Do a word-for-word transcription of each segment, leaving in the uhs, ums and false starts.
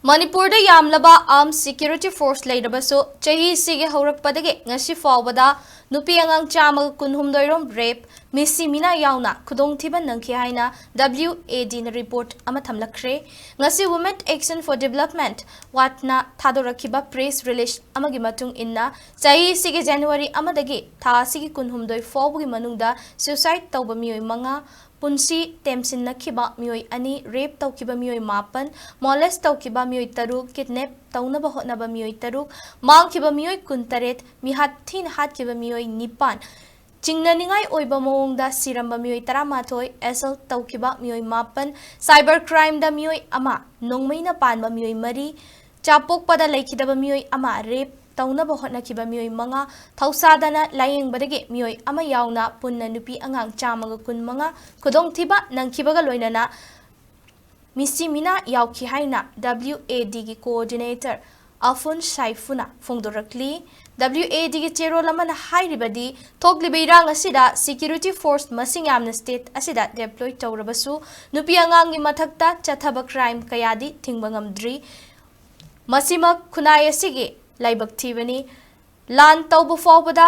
ꯃꯅꯤꯄꯨꯔꯗ ꯌꯥꯝꯂꯕ armed security force ꯂꯩꯔꯕꯁꯨ, ꯆꯍꯤꯁꯤꯒꯤ ꯍꯧꯔꯛꯄꯗꯒꯤ ꯉꯁꯤ ꯐꯥꯎꯕꯗ ꯅꯨꯄꯤ ꯑꯉꯥꯡ ꯆꯥꯝꯃꯒ ꯀꯨꯟꯍꯨꯝꯗꯣꯏ ꯔꯣꯝ rape, ꯃꯤꯁꯤ ꯃꯤꯅꯥ ꯌꯥꯎꯅ ꯈꯨꯗꯣꯡꯊꯤꯕ ꯅꯪꯈꯤ ꯍꯥꯏꯅ W A D ꯅ report ꯑꯃ ꯊꯝꯂꯛꯈ꯭ꯔꯦ꯫ ꯉꯁꯤ Women Action for Development, WAD ꯅ ꯊꯥꯗꯣꯔꯛꯈꯤꯕ press release ꯑꯃꯒꯤ ꯃꯇꯨꯡ ꯏꯟꯅ, ꯆꯍꯤꯁꯤꯒꯤ January ꯑꯃꯗꯒꯤ ꯊꯥ ꯑꯁꯤꯒꯤ ꯀꯨꯟꯍꯨꯝꯗꯣꯏ ꯐꯥꯎꯕꯒꯤ ꯃꯅꯨꯡꯗ suicide ꯇꯧꯕ ꯃꯤꯑꯣꯏ ꯃꯉꯥ, ꯄꯨꯟꯁꯤ ꯇꯦꯝꯁꯤꯟꯅꯈꯤꯕ ꯃꯤꯑꯣꯏ ꯑꯅꯤ, rape ꯇꯧꯈꯤꯕ ꯃꯤꯑꯣꯏ ꯃꯥꯄꯟ, molest ꯇꯧꯈꯤꯕ ꯃꯤꯑꯣꯏ ꯇꯔꯨꯛ, kidnap ꯇꯧꯅꯕ ꯍꯣꯠꯅꯕ ꯃꯤꯑꯣꯏ ꯇꯔꯨꯛ, ꯃꯥꯡꯈꯤꯕ ꯃꯤꯑꯣꯏ ꯀꯨꯟꯇꯔꯦꯠ, ꯃꯤꯍꯥꯠ ꯊꯤꯅ ꯍꯥꯠꯈꯤꯕ ꯃꯤꯑꯣꯏ ꯅꯤꯄꯥꯟ, ꯆꯤꯡꯅꯅꯤꯡꯉꯥꯏ ꯑꯣꯏꯕ ꯃꯑꯣꯡꯗ ꯁꯤꯔꯝꯕ ꯃꯤꯑꯣꯏ ꯇꯔꯥꯃꯥꯊꯣꯏ, assault ꯇꯧꯈꯤꯕ ꯃꯤꯑꯣꯏ ꯃꯥꯄꯟ, cyber crime ꯗ ꯃꯤꯑꯣꯏ ꯑꯃ, ꯅꯣꯡꯃꯩꯅ ꯄꯥꯟꯕ ꯃꯤꯑꯣꯏ ꯃꯔꯤ, ꯆꯥꯄꯣꯛꯄꯗ ꯂꯩꯈꯤꯗꯕ ꯃꯤꯑꯣꯏ ꯑꯃ, rape ꯇꯧꯅꯕ ꯍꯣꯠꯅꯈꯤꯕ ꯃꯤꯑꯣꯏ ꯃꯉꯥ, ꯊꯧꯁꯥꯗꯅ ꯂꯥꯌꯦꯡꯕꯗꯒꯤ ꯃꯤꯑꯣꯏ ꯑꯃ ꯌꯥꯎꯅ ꯄꯨꯟꯅ ꯅꯨꯄꯤ ꯑꯉꯥꯡ ꯆꯥꯝꯃꯒ ꯀꯨꯟꯃꯉꯥ ꯈꯨꯗꯣꯡꯊꯤꯕ ꯅꯪꯈꯤꯕꯒ ꯂꯣꯏꯅꯅ ꯃꯤꯁꯤ ꯃꯤꯅꯥ ꯌꯥꯎꯈꯤ ꯍꯥꯏꯅ W A D ꯒꯤ coordinator ꯑꯐꯨꯟ ꯁꯥꯏꯐꯨꯅ ꯐꯣꯡꯗꯣꯔꯛꯂꯤ꯫ W A D ꯒꯤ ꯆꯦꯔꯣꯜ ꯑꯃꯅ ꯍꯥꯏꯔꯤꯕꯗꯤ, ꯊꯣꯛꯂꯤꯕ ꯏꯔꯥꯡ ꯑꯁꯤꯗ security force ꯃꯁꯤꯡ ꯌꯥꯝꯅ state ꯑꯁꯤꯗ deploy ꯇꯧꯔꯕꯁꯨ, ꯅꯨꯄꯤ ꯑꯉꯥꯡꯒꯤ ꯃꯊꯛꯇ ꯆꯠꯊꯕ crime ꯀꯌꯥꯗꯤ ꯊꯤꯡꯕ ꯉꯝꯗ꯭ꯔꯤ꯫ ꯃꯁꯤꯃꯛ ꯈꯨꯟꯅꯥꯏ ꯑꯁꯤꯒꯤ ꯂꯥꯏꯕꯛ ꯊꯤꯕꯅꯤ꯫ ꯂꯥꯟ ꯇꯧꯕ ꯐꯥꯎꯕꯗ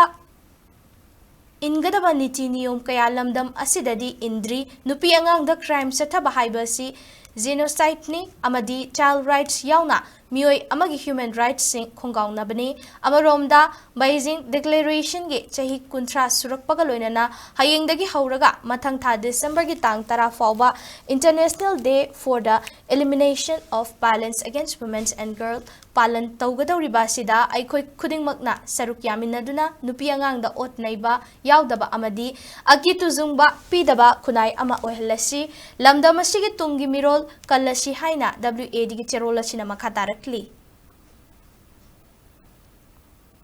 ꯏꯟꯒꯗꯕ ꯅꯤꯇꯤ ꯅꯤꯌꯣꯝ ꯀꯌꯥ ꯂꯝꯗꯝ ꯑꯁꯤꯗꯗꯤ ꯏꯟꯗ꯭ꯔꯤ꯫ ꯅꯨꯄꯤ ꯑꯉꯥꯡꯗ crime ꯆꯠꯊꯕ ꯍꯥꯏꯕ ꯑꯁꯤ genocide ꯅꯤ ꯑꯃꯗꯤ child rights ꯌꯥꯎꯅ ꯃꯤꯑꯣꯏ ꯑꯃꯒꯤ human rights ꯁꯤꯡ ꯈꯣꯡꯒꯥꯎꯅꯕꯅꯤ꯫ ꯑꯃꯔꯣꯝꯗ, Beijing Declaration ꯒꯤ ꯆꯍꯤ ꯀꯨꯟꯊ꯭ꯔꯥ ꯁꯨꯔꯛꯄꯒ ꯂꯣꯏꯅꯅ ꯍꯌꯦꯡꯗꯒꯤ ꯍꯧꯔꯒ ꯃꯊꯪ ꯊꯥ December ꯒꯤ ꯇꯥꯡ ꯇꯔꯥ ꯐꯥꯎꯕ International Day for the Elimination of Violence Against Women and Girls ꯄꯥꯂꯟ ꯇꯧꯒꯗꯧꯔꯤꯕ ꯑꯁꯤꯗ ꯑꯩꯈꯣꯏ ꯈꯨꯗꯤꯡꯃꯛꯅ ꯁꯔꯨꯛ ꯌꯥꯃꯤꯟꯅꯗꯨꯅ ꯅꯨꯄꯤ ꯑꯉꯥꯡꯗ ꯑꯣꯠ ꯅꯩꯕ ꯌꯥꯎꯗꯕ ꯑꯃꯗꯤ ꯑꯀꯤ ꯇꯨꯖꯨꯡꯕ ꯄꯤꯗꯕ ꯈꯨꯟꯅꯥꯏ ꯑꯃ ꯑꯣꯏꯍꯜꯂꯁꯤ꯫ ꯂꯝꯗꯝ ꯑꯁꯤꯒꯤ ꯇꯨꯡꯒꯤ ꯃꯤꯔꯣꯜ ꯀꯜꯂꯁꯤ ꯍꯥꯏꯅ W A D ꯒꯤ ꯆꯦꯔꯣꯜ ꯑꯁꯤꯅ ꯃꯈꯥ ꯇꯥꯔꯛꯂꯤ꯫